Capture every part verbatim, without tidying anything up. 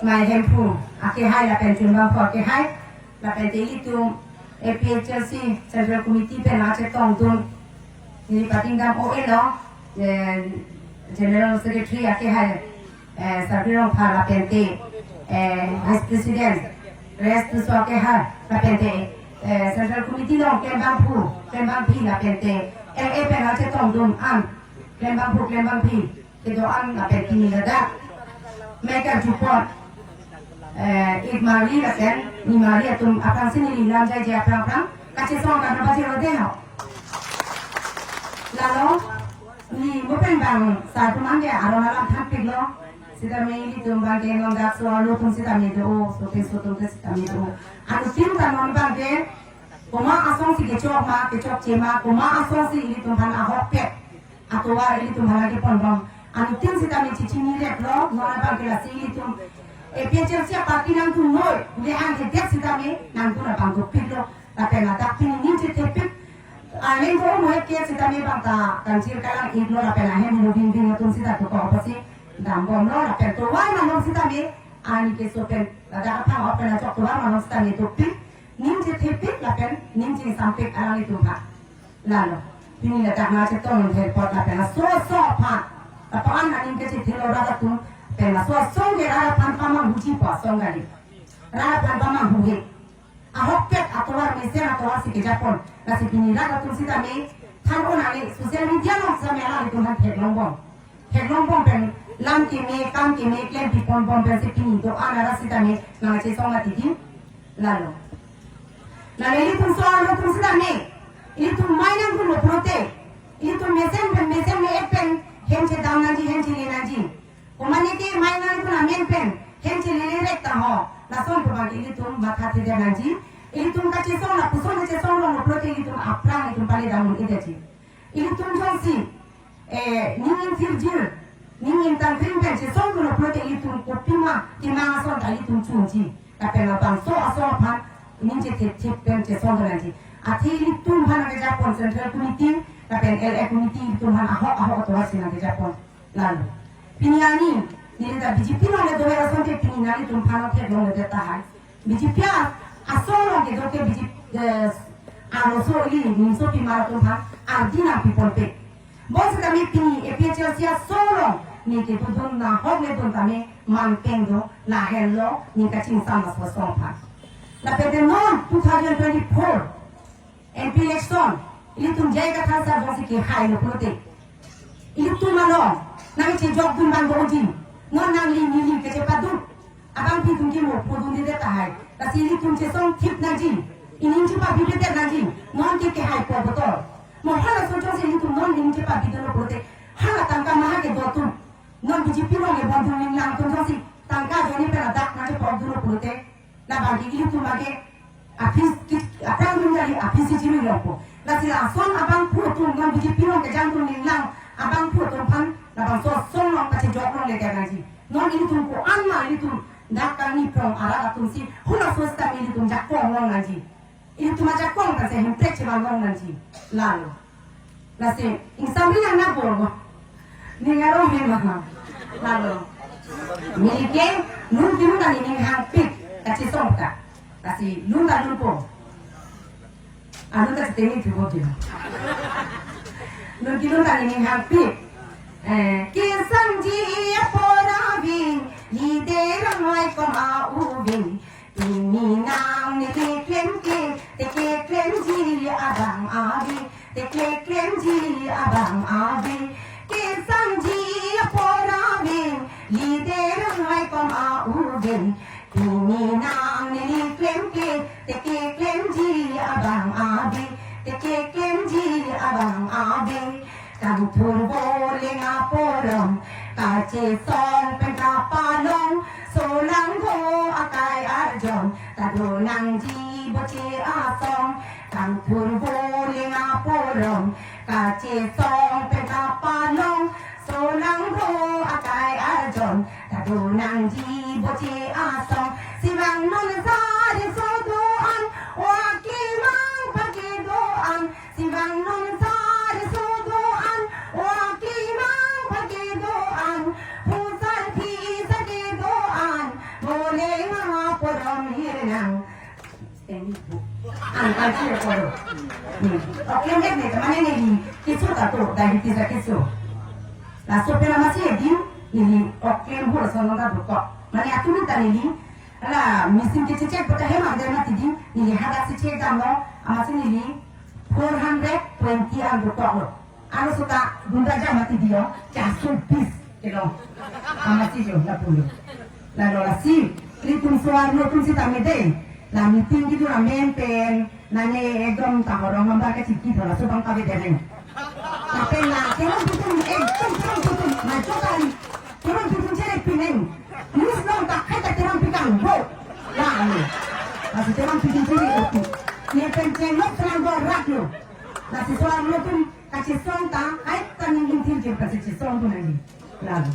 Mai Hemphu akehai lapen Chunbangphu akehai, lapen te ilitum A P H L C Central Committee pen nangchetongdun, neli patingdam O A lo, eh, General Secretary akehai, eh, Sarpi Rongphar lapen te, eh, Vice President Reyes Tisso akehai, lapen te, eh, Central Committee along klembangphu, klembangpi lapen te L A pen nangchetongdun an klembangphu, klembangpi kedo-an lapen pini ladak mekar jupot, eh, ik mari lapen ni mari atum aphrangsi neli lam jaije aphrang aphrang kachesong kan baje rode ho. Lalo ni mo pen bang sa atum anke aron alam thanpiklo. Sitame ilitum abangke non dak so-arlo atum sitame do, so pen so atum ke sitame do. Anuttin ta non abangke komat asonsi kechok ma, kechokche ma, komat asonsi ilitum aphan ahokpet atovar ilitum aphan keponbom. Anuttin sitame chechinireplo, non abangke lasi ilitum A P H L C aparty nangdun noi, le an hedet sitame nangdun abang dopiklo. Lapen ladak pini ning chethepik, ah, neng ko mo ke sitame bang ta kanchir kalang-iklo lapen ahem helo bingbing atum sita dokok apotsi dambomlo lapen tovar malom sitame ani keso pen ladak aphan open ajok tovar malom sitame dopik, ning chethepik lapen ning chingsampik alanglitum aphan. Lalo pini ladak nangchetongdun apot lapen laso aso aphan, lapen aning kachethelo rat atum, pen laso asong ke rat aphan pamanghuji pu asong kali. Rat aphan pamanghuhe. Ahokpet atovar mesen atovarsi kejapon. Lasi pini rat atum sitame than-o nangji, social media along sitame alanglitum aphan theklongbom. Theklongbom pen lam keme, kam keme klempiponbom pensi pini do-an arat sitame nangchesong atidi. Lalo. Lalo ilitum so-arlo atum sitame, ilitum mai nangdunlo pulote, ilitum mesen pen, mesen me-et pen hem chedam nangji, hem chele nangji. Komatne ke mai nangdun amen pen hem chelelerek ta ho. Lason pu abang ilitum mathathedet nangji. Ilitum kachesong lapuson kachesong longlo pulote ilitum aphrang ilitum pale dam un-edetji. Ilitum jongsi, eh, ning ingthirjir, ning ingtangkring pen chesongdunlo pulote ilitum kopima kemang ason ta ilitum chunji. Lapen labangso asong aphan ning chethepthep pen chesongdun nangji. Athe ilitum aphan nangkejapon Central Committee lapen L A Committee ilitum aphan ahok ahok atovarsi nangkejapon. Lalo. Pini ani, neli ta B J P along le dover asonte pini nanglitum aphan theklongledet tahai. B J P asong along kedo ke B J P, eh, arloso ili nimso pimar atum aphan ardi nangpiponpe. Bonsitame pini A P H L C asong along ne kedodun nahok ledun tame manpeng do, lahenlo ne kachingsam laso asong aphan. Lapen te non two thousand twenty-four M P election, ilitum J I Kathar sir jongsi kehailo pulote, ilitum along nangchejokdun abang doji, non nangli neli kachepaduk abangpi atum ke mo podundedet tahai. Lasi ilitum chesongthip nangji, ining chepabibedet nangji, non ke kehaipo botol. Mo halaso jongsi ilitum non ining chepabidetlo pulote, hala tangka maha kedo atum, non B J P along kebondun ninglang atum jongsi tangka ajoine pen ladak nangchepokdunlo pulote, labang ke ilitum abangke aphis kit aphrang dun kali, aphis si chiri longpo. Lasi lason abangphu atum, non B J P along kejangdun ninglang abangphu atum aphan labangso asong along pachejok longledet nangji. Non ilitum ko-an ma ilitum dak kangni prong arat atumsi halaso sitame ilitum jakong long nangji. Ilitum ajakong ta se hemprek chevan long nangji. Lalo. Lasi ingsamri nang nabor mo. Ning arong he ma. Lalo. Neli ke lun kelun ta nening hangpik kachesong ta. Lasi lun ta lunpo. Anu ta chiteni thubo dia. Lun kelun ta nening hangpik. Eh, kesangji apor aving, lide rang raikom auving. Pini nang neli klem ke, te keklemji abang ave, te keklemji abang ave. Kesangji apor aving, lide rang raikom auving. Pini nang neli klem ke, te keklemji abang ave, te keklemji abang ave. Kangthur voleng aporom, kachesong pen kapalong, solangdo akai arjon, ta do nangji boche asong. Kangthur voleng aporom, kachesong pen kapalong, solangdo akai arjon, ta do nangji boche asong. Sivang non sari so do-an, o akemang pake do-an. Sivang non sari so do-an, o akemang pake do-an. Pusar thi sake do-an, Bole ma porom hirnang. Angka chi poro. Hmm. Oklem det ne, mane neli keso ta to, diabetes akeso. Laso pen amatsi adim, neli oklem hur son ta dokok. Mane atum ta neli, ala machine ke check check pota hem ada mati di, neli hadak si check damlo, amatsi neli four hundred twenty an dokoklo. Aro sota gunda jam mati di yo, charso bis kilo. Amatsi jo lapulo. Lalo lasi, ilitum so-arlo atum sitame dei. La meeting kedo amen pen, mane ekdom ta horong hamba kachiki thola so bang kave dei. Lapen la, terangpitum, ekdom terangpitum, machot ari. Terangpitum chere pinen. News long ta khai ta terangpi kangbo. La, ani. Lasi terangpitum chere opi. Ne pen chenglok terang do raklo. Lasi so-arlo atum kachesong ta, ai ta ning intil jir kachesong tu nangji. Lalo.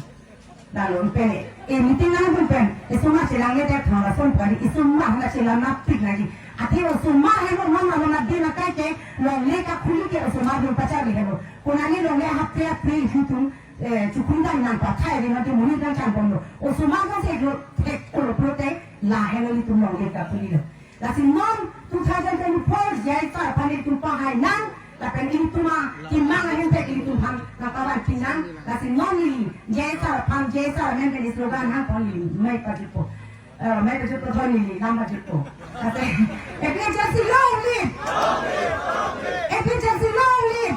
Lalo pen, e meeting nangtum pen, e osomar chelang le det thang lason pari, e osomar na chelang na pik lagi. Athe osomar helo non na lona din akai ke, longle kakhuli ke osomar dun pachari helo. Konani longle hapte hapte hitum, eh, chukhun dan nang pathai ri nangtum monit nangchan ponlo. Osomar nang se lo thek kolo prote, la helo ilitum longle kakhuli lo. Lasi non two thousand twenty-four J I sir aphan ilitum pahai nang, lapen ilitum akemang ahem pek ilitum aphan nangkavan pinang, lasi non neli J I sir aphan, J I sir amen pen slogan hang pon neli, mai pajutpo. Eh, mai pajutpo thon neli, lam pajutpo. Lasi, A P H L C long live! A P H L C long live!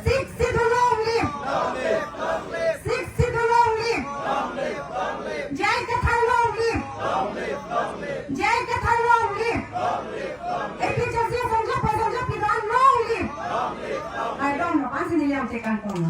Sixth Schedule long live! Sixth Schedule long live! J I Kathar long live! J I Kathar long live! A P H L C asong japa asong japi do-an long live! I don't know, ansi neli yang chekan kono.